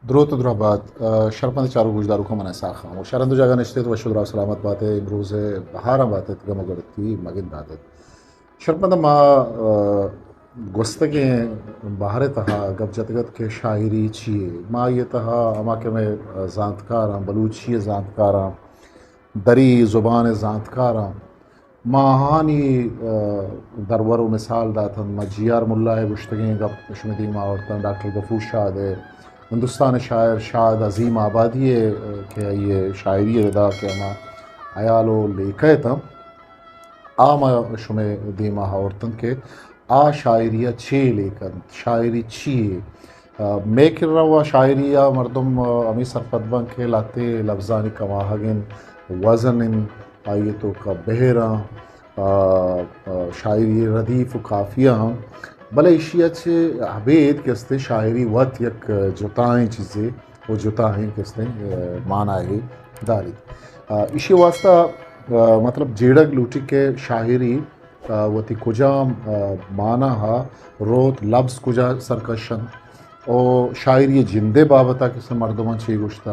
دروت و درہبات، آ، شرپند چاروک گوشداروکاں من اسحاق خاموش۔ ہر ہند و جاگہ نشتیت، وش و دراہ سلامت باتیت، امروز بہاراں باتیت، گم و گڑتی مگند باتیت۔ شرپند ما، آ، گوستگیں بہر ءِ تہا گپ جتگ ات کہ شاعری چی یے؟ ما آئی ءِ تہا ہما کہ مئے زانتکاراں، بلوچی ءِ زانتکاراں، دری زبان ءِ زانتکاراں، ما آہانی، آ، درور و مثال دات انت۔ ما جی آر ملا ءِ گوشتگیں گپ شمئے دیما آورتاں، ڈاکٹر غفور شاد ءِ، ہندوستان ءِ شاعر شاد عظیم آبادی ءِ، آ، کہ آئی ءِ شاعری ءِ ردا کہ ہما ہیال و لیکہ اتاں، آ ما شمئے دیما آورتنت کہ آ شاعری ءَ چے لیک انت، شاعری چی یے؟ آ، مئے کرا و شاعری ءَ مردم، آ، ہمے سرپد بنت کہ لہتے لبزانی کماہگ انت، وزن انت، آئی ءِ توکا بحر آں، آ، آ، شاعری ردیف و قافیہ آں، بلے ایشی ءَ چہ ابید کہ استیں شاعری وت یک جتائیں چیزے و جتائیں کہ استیں، آ، معنی یے داریت۔ آ، ایشی واسطہ، آ، مطلب جیڑگ لوٹی کہ شاعری، آ، وتی کجام، آ، معنی ءَ روت، لبز کجا سرکش انت، او شاعری ءِ جند ءِ بابت ءَ کہ استیں مردماں چے گوشتہ،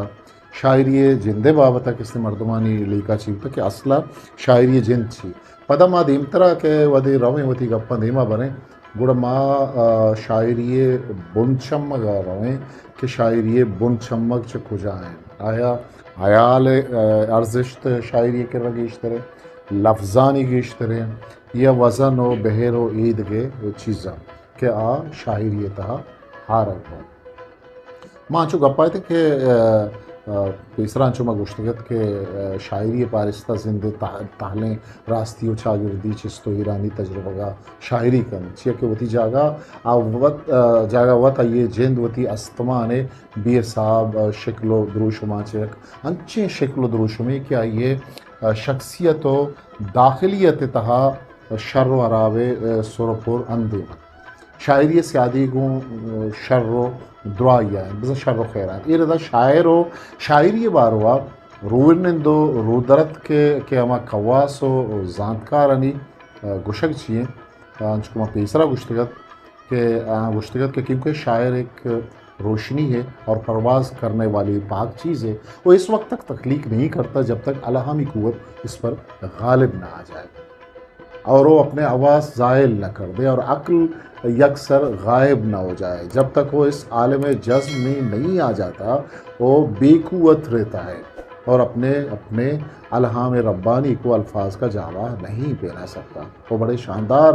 شاعری ءِ جند ءِ بابت ءَ کہ استیں مردمانی لیکہ چی بوتہ کہ اصل ءَ شاعری ءِ جند چی۔ پدا ما دیمترا کہ وہدے رویں وتی گپاں دیما بریں، گڑا ما، آ، شاعری ءِ بن چمگ ءَ رویں کہ شاعری ءِ بن چمگ چہ کجا انت؟ آیا ہیال ءِ، آ، ارزشت شاعری ءِ کرا گیشتر انت، لفظانی گیشتر انت، یا وزن و بحر و ایدگہ چیزاں کہ آ شاعری ءِ تہا ہارگ بنت؟ ما انچو گپ ءَ اتیں کہ، آ، آ، پیسرا انچو ما گوشتگ ات کہ، آ، شاعری ءِ پارستہ زند ءِ تہ-، تہلیں راستی و چاگردی چست و ایرانی تجربگ ءَ شاعری کنت، چیا کہ وتی جاگہ آ وت، آ، جاگہ وت آئی ءِ جند وتی استمان ءِ بے حساب، آ، شکل و دروشماں چہ یک انچیں شکل و دروشمے کہ آئی ءِ، آ، شخصیت و داخلیت ءِ تہا شر و ہراب ءِ، آ، سر و پر اندیم انت۔ شاعری ءِ سیادی گوں، آ، شر و دراہی ءَ انت، بزاں شر و خیر ءَ انت۔ اے ردا شاعر و شاعری ءِ باروا روئن نند و رودرتک ءِ، کہ ہما کواس و زانتکارانی، آ، گوشگ چی انت؟ آ، انچو کہ ما پیسرا گوشتگ ات کہ، آ، گوشتگ ات کہ کیونکہ شاعر ایک روشنی ہے اور پرواز کرنے والی پاک چیز ہے، وہ اس وقت تک تخلیق نہیں کرتا جب تک الہامی قوت اس پر غالب نہ آ جائے اور وہ اپنے حواس زائل نہ کر دے اور عقل یکسر غائب نہ ہو جائے۔ جب تک وہ اس عالم جزب میں نہیں آ جاتا، وہ بے قوت رہتا ہے اور اپنے، اپنے الہام ربانی کو الفاظ کا جامہ نہیں پہنا سکتا۔ وہ بڑے شاندار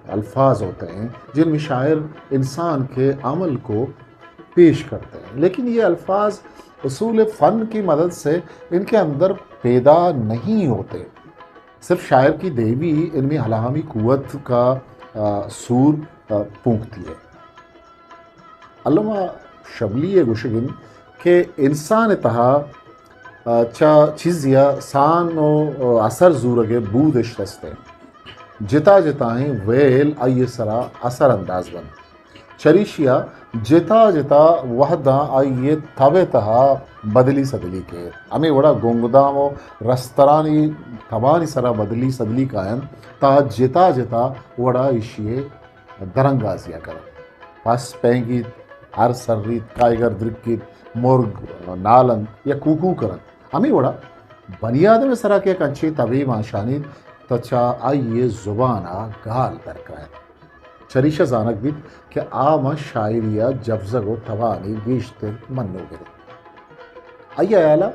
الفاظ ہوتے ہیں جن میں شاعر انسان کے عمل کو پیش کرتے ہیں، لیکن یہ الفاظ اصول فن کی مدد سے ان کے اندر پیدا نہیں ہوتے۔ صرف شاعر کی دائمی علمی الہامی قوت کا، آ، سور، آ، پونکتی ہے۔ علامہ شبلی ءِ گوشگ انت کہ انسان ءِ تہا، آ، چہ چیزے ءَ سان و، آ، اثر زورگ ءِ بود اش است انت۔ جتا جتائیں ویل آئی ءِ سرا اثر انداز بنت۔ چریشی ءَ جتا جتا وہداں آئی ءِ تب ءِ تہا بدلی سدلی کیت۔ ہمے وڑا گنگدام و رسترانی تبانی سرا بدلی سدلی کاینت، تاں جتا جتا وڑا ایشی ءِ درانگازی ءَ کنت۔ پس پینگیت، ہر سریت، کائیگر درکیت، مرگ نالنت یا کوکو کنت۔ ہمے وڑا بنی آدم ءِ سرا کہ یک انچیں تبے مانشانیت، تہ چہ آئی ءِ زبان ءَ گال درکاینت۔ چریشہ زانگ بیت کہ آ ماں شاعری ءَ جبزگ و توانی گیشتر منوگر انت۔ آئی ءِ ہیال ءَ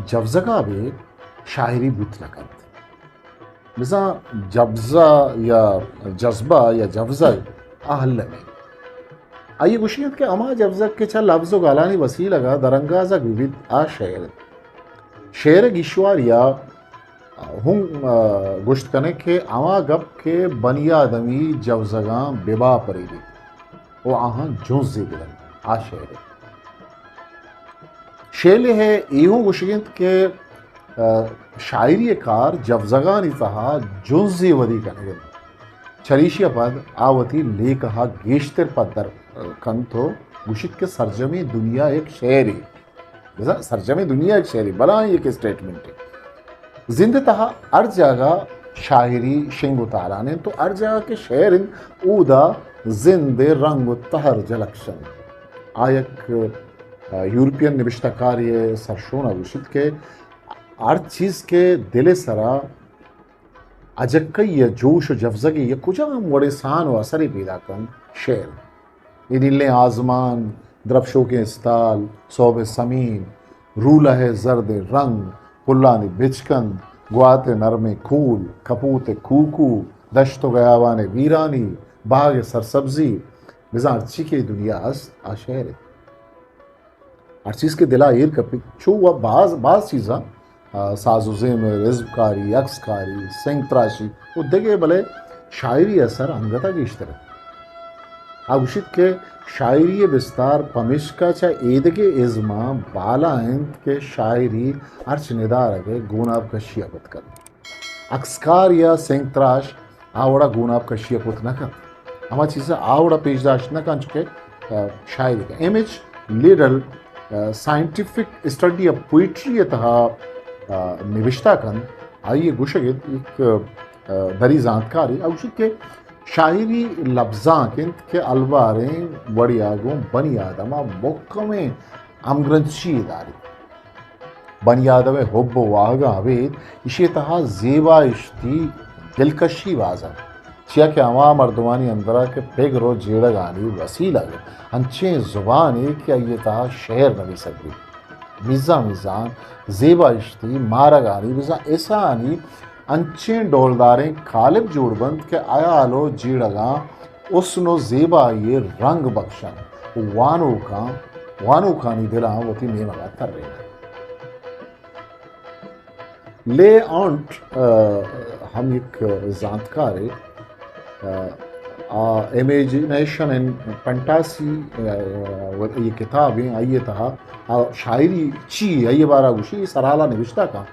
جبزگ ءَ بے شاعری بوت نہ کنت۔ بزاں جبزہ یا جذبہ یا جبزگ آ المی۔ آئی ءِ گوشی انت کہ ہما جبزگ کہ چہ لبز و گالانی وسیلگ ءَ درانگازگ بہ بیت، آ شعر انت۔ شعر ءِ گیشواری ءَ ہوں، آ، گوشت کنیں کہ ہما گپ کہ بنی آدمی جبزگاں بہ باپریت و آہاں جنزے بدنت، آ شعر انت۔ شیلے ءِ اے ہوں گوشگ انت کہ، آ، شاعری ءِ کار جبزگانی تہا جنزے ودی کنگ انت۔ چریشی ءَ پد آ وتی لیکہ ءَ گیشتر پدر، آ، کنت و گوشیت کہ سرجمیں دنیا یک شعرے۔ بزاں سرجمیں دنیا یک شعرے، بلاہیں یک اسٹیٹمنٹے۔ زند ءِ تہا ہر جاگہ شاعری شنگ و تالان انت و ہر جاگہ کہ شعر انت، اودا زند ءِ رنگ و تہر جلک شنت۔ آ یک یورپین نبشتہ کارے ءِ سرشون ءَ گوشیت کہ ہر چیز کہ دل ءِ سرا اجکئی ءِ جوش و جوزگے یا کجام وڑیں سان و اثرے پیدا کنت، شعر۔ اے نیلیں آزمان، درپشوکیں استال، سہب ءِ سمین، رولہ ءِ زردیں رنگ، پلانی بچکند، گوات ءِ نرمیں کول، کپوت ءِ کوکو، دشت و گیابان ءِ ویرانی، باگ ءِ سرسبزی، بزاں ہرچی کہ اے دنیا است، آ شعر انت۔ ہر چیز کہ دل ءَ ایر کپیت، چو و باز، باز چیزاں، آ، ساز و زیم، رزمکاری، عکسکاری، سنگ تراشی و دگہ، بلے شاعری ءِ اثر انگت ءَ گیشتر انت۔ آ گوشیت کہ شاعری ءِ بستار پمیشکا چہ ایدگہ ازماں بالا انت کہ شاعری ہرچ ندارگ ءِ گوناپ کشی ءَ کت کنت۔ عکسکار یا سنگ تراش آ وڑا گوناپ کشی ءَ کت نہ کنت، ہما چیز ءَ آ وڑا پیش داشت نہ کنت چو کہ، آ، شاعری کنت۔ ایم ایچ لیڈل، آ، سائنٹیفک اسٹڈی آف پوئٹری ءِ تہا، آ، نبشتہ کنت، آئی ءِ گوشگ ءَ یک، آ، دری زانتکارے، آ گوشیت کہ شاعری لبزانک انت کہ الباریں وڑے ءَ گوں بنی آدم ءَ مھکمیں ہمگرنچی داریت۔ بنی آدم ءِ حب و واہگاں ابید ایشی ءِ تہا زیبائشتی، دلکشی باز انت، چیا کہ ہما مردمانی اندر ءَ کہ پگر و جیڑگانی وسیلگ انچیں زبانے کہ آئی ءِ تہا شعر نبیسگ بیت۔ میزان میزان زیبائشتی مارگانی، بزاں اسانی انچیں ڈولداریں کالب جوڑ بنت کہ ہیال و جیڑگاں حسن و زیبائی ءِ رنگ بخشنت و وانوکاں، وانوکانی دلاں وتی نیمگ ءَ ترینت۔ لے آنٹ، آ، ہم یک زانتکارے، آ، آ، امیجنیشن اینڈ فینٹاسی، آ، و-، یہ کتابیں، آئی ءِ تہا آ شاعری چی، آئی ءِ بارہ ءَ گوشی، سرحال ءَ نبشتہ کن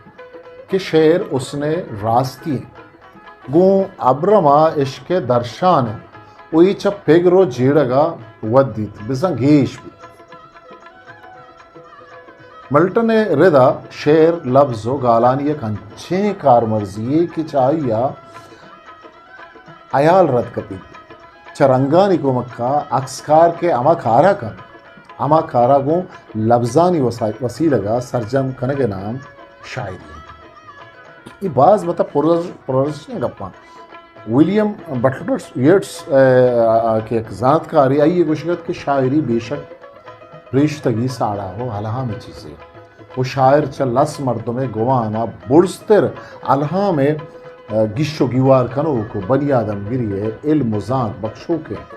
کہ شعر حسن ءِ راستی انت۔ گوں ابرم ءَ عشق ءِ درشان انت و اے چہ پگر و جیڑگ ءَ ودیت، بزاں گیش بیت۔ ملٹن ءِ رد ءَ شعر، لبز و گالانی یک انچیں کارمرزی یے کہ چہ آئی ءَ ہیال رد کپیت۔ چہ رنگانی کمک ءَ عکسکار کہ ہما کار ءَ کنت، ہما کار ءَ گوں لبزانی وسا-، وسیلگ ءَ سرجم کنگ ءِ نام شاعری انت۔ اے باز مطلب پرارز-، پرارزشتیں گپاں۔ ولیم بٹلر ییٹس، آ، آ، کہ یک زانتکارے، آئی ءِ گوشگ ات کہ شاعری بے شک پریشتگی ساڑا و الہامیں چیزے و شاعر چہ لس مردم ءِ گمان ءَ برزتر الہام ءِ، آ، گیش و گیوار کنوک و بنی آدم گری ءِ علم و زانت بخشوک انت۔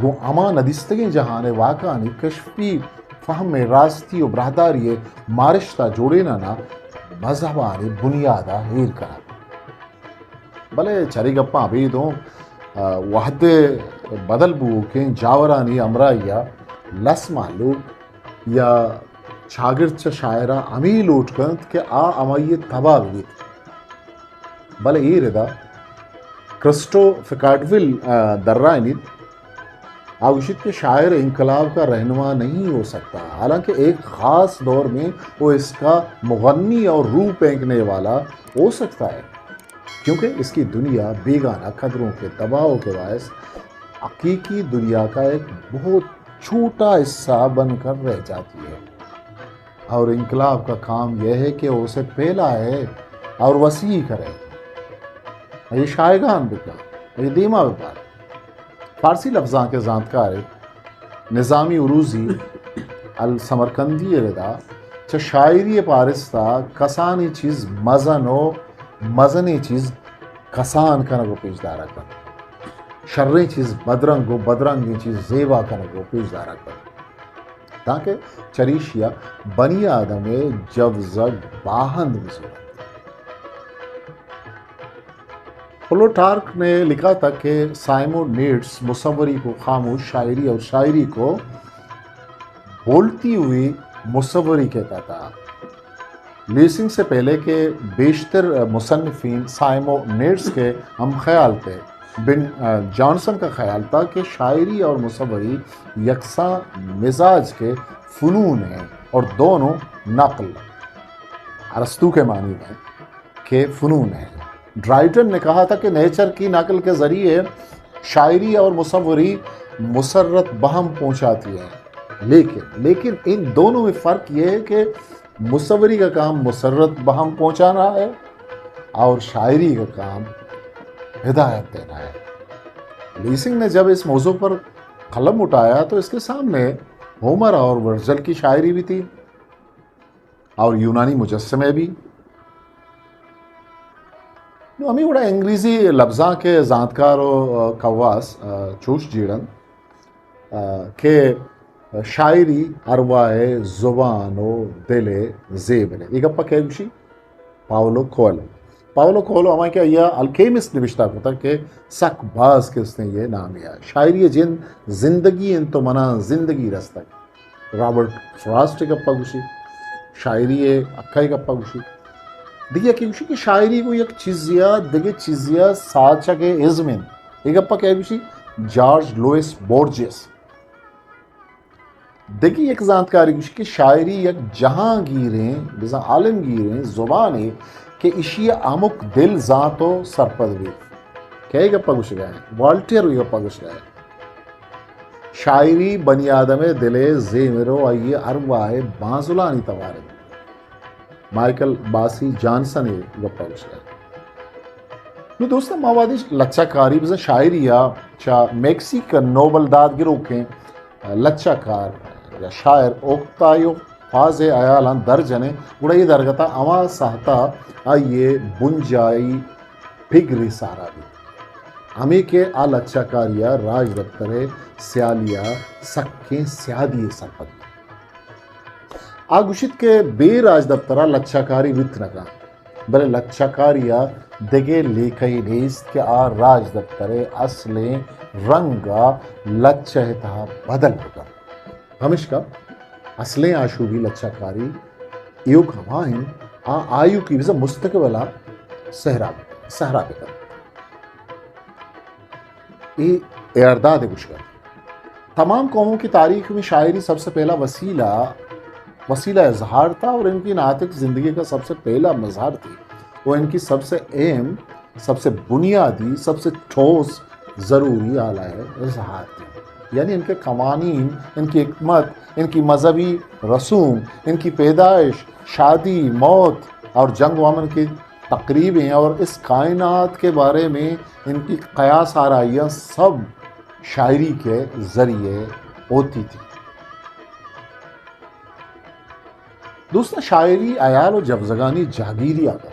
گوں ہما ندیستگیں جہان ءِ واکانی کشفی فہم ءِ راستی و براہداری ءِ مارشت ءَ جوڑینان ءَ مذہبانی بنیاد ءَ ایر کنت۔ بلے چرے گپاں ابید اوں، آ، وہد ءِ بدل بوؤکیں جاورانی ہمراہی ءَ لس مہلوک یا چاگرد چہ شاعر ءَ ہمے لوٹ کنت کہ آ ہمائی ءِ تباہ بہ بیت۔ بلے اے ردا کرسٹو فکارڈویل، آ، درائینیت۔ آ گوشیت کہ شاعر انقلاب کا رہنما نہیں ہو سکتا، حالانکہ ایک خاص دور میں وہ اس کا مغنی اور روح پھینکنے والا ہو سکتا ہے، کیونکہ اس کی دنیا بیگانہ قدروں کے دباؤ کے باعث حقیقی دنیا کا ایک بہت چھوٹا حصہ بن کر رہ جاتی ہے۔ اور انقلاب کا کام یہ ہے کہ اسے پھیلائے اور وسیع کرے۔ اے شائگان بکن، اے دیما ببر۔ فارسی لبزانک ءِ زانتکارے نظامی عروضی السمرقندی ءِ ردا چہ شاعری ءِ پارستا کسانیں چیز مزن و مزنیں چیز کسان کنگ و پیش دارگ بنت۔ شریں چیز بدرنگ و بدرنگیں چیز زیبا کنگ و پیش دارگ بنت، تانکہ چریشی ءَ بنی آدم ءِ جوزگ باہند بزورنت۔ پلوٹارک نے لکھا تھا کہ سائمونڈ نیڈس مصوری کو خاموش شاعری اور شاعری کو بولتی ہوئی مصوری کہتا تھا۔ لیسنگ سے پہلے کہ بیشتر مصنفین سائمونڈ نیڈس کے ہم خیال تھے، بن، آ، جانسن کا خیال تھا کہ شاعری اور مصوری یکساں مزاج کے فنون ہیں اور دونوں نقل، ارسطو کے معنی میں، کے فنون ہیں۔ ڈرائٹن نے کہا تھا کہ نیچر کی نقل کے ذریعے شاعری اور مصوری مسرت بہم پہنچاتی ہے۔ لیکن، لیکن ان دونوں میں فرق یہ ہے کہ مصوری کا کام مسرت بہم پہنچانا ہے اور شاعری کا کام ہدایت دینا ہے۔ لیسنگ نے جب اس موضوع پر قلم اٹھایا تو اس کے سامنے ہومر اور ورجل کی شاعری بھی تھی اور یونانی مجسمے بھی۔ نو ہمیں وڑا انگریزی لبزاں کے زانتکار و، آ، کواس، آ، چوش جیڑن، آ، کہ شاعری ارواہ زبان و دل زیب نے۔ یہ گپا کہ گوشی؟ پاولو کوئلو۔ پاولو کوئلو ہما کہ آئی ء الکیمسٹ نبشتہ کتگ کہ سک باز کستیں یہ نامی ء۔ شاعری ء جند زندگی انت و منا زندگی رستگ۔ رابرٹ فراسٹ ء گپا گوشی، شاعری ء حقا ء گپا گوشی۔ دگہ یکے گوشی کہ شاعری گوں یک چیزے ء دگہ چیزے ء ساچگ ء ازم انت۔ اے گپا کہ گوشی؟ George Luis Borges. دگہ یک زانتکارے گوشی کہ شاعری یک جہانگیریں، بزاں عالمگیریں زبانے کہ ایشی ء ہمک دل زانت و سرپد بیت۔ کئے گپا گوشگا انت؟ والٹیر وی گپا گوشگا انت۔ شاعری بنی آدم ء دل ء زیمر و آئی ء ارواہ ء بانزلانی توار انت۔ مائیکل باسی جانسن ء گپا گوشگا انت۔ نو دوستاں، ما وہدے لچہ کاری بزاں شاعری ء چہ میکسیکن نوبل داد گروکیں لچہ کار یا شاعر اوکتایو پاز ء ہیالاں در جنیں، گڑا اے درگت ء ہما ساہت ء آئی ء بنجاہی پگری سارا بیت۔ ہمے کہ آ لچہ کاری ء راجدپتر ء سیالی ء سکیں سیادی ء سرپد بیت۔ آ گوشیت کہ بے راجدپتر ء لچہ کاری بیت نہ کنت، بلے لچہ کاری ء دگہ لیکہے نیست کہ آ راجدپتر ء اصلیں رنگ ء لچہ ء تہا بدل بہ کنت۔ پمشکا اصلیں آشوبی لچہ کاری ایوک ہما انت، آ آیوکی بزاں مستقبل ء سہرا، سہرا بہ کنت۔ اے اے ارداد گوشگ ء۔ تمام قوموں کی تاریخ میں شاعری سب سے پہلا وسیلہ، وسیلہ اظہار تھا اور ان کی ناطق زندگی کا سب سے پہلا مظہر تھی۔ وہ ان کی سب سے اہم، سب سے بنیادی، سب سے ٹھوس، ضروری آلہ اظہار تھی۔ یعنی ان کے قوانین، ان کی حکمت، ان کی مذہبی رسوم، ان کی پیدائش، شادی، موت اور جنگ و امن کی تقریبیں اور اس کائنات کے بارے میں ان کی قیاس آرائیاں سب شاعری کے ذریعے ہوتی تھی۔ دوستاں، شاعری عیال و جبزگانی جہگیری آتا۔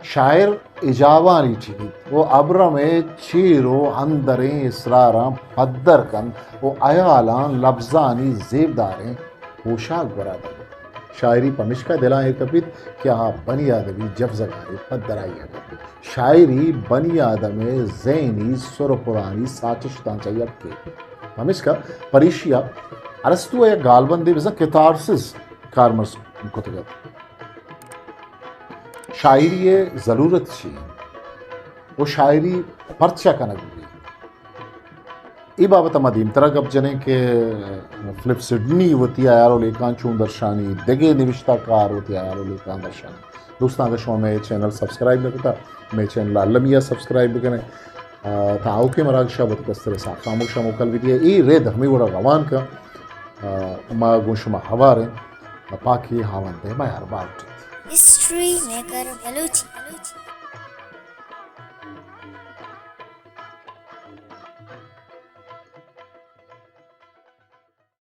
شاعر اجابانی ٹھیک و ابرم چیر و اندریں اسراراں پدر کنت و عیالاں لبزانی زیبداریں پوشاک گورا دنت۔ شاعری پمشکا دلاں ایر کپیت کہ آ بنی آدمی جبزگانی پدرائی ء کپیت۔ شاعری بنی آدم ء ذہنی سر و پرانی ساچشتاں چہ یکے۔ پمشکا پریشی ء ارسطو ء یک گالبندے بزاں کتارسس کارمرز کتگ ات۔ شاعری ء ضلورت چی انت؟ و شاعری پرچا کنگ بیت؟ اے بابت ء ما دیمترا گپ جنیں کہ فلپ سڈنی وتی ہیال و لیکان چون درشانی، دگہ نبشتہ کار وتی ہیال و لیکان درشانی۔ دوستاں، اگر شما مئے چینل سبسکرائب نہ کتا، مئے چینل المی ء سبسکرائب بکنیں۔ آ، تا آؤکیں مراگش ء وتی کستریں ساکاں ہم شما موکل بدیے۔ اے رد ہمے وڑا روان کن۔ آ، ما گوں شما ہواریں۔ پاکی ہاوند ء مہر باوٹیت۔ History maker Balochi.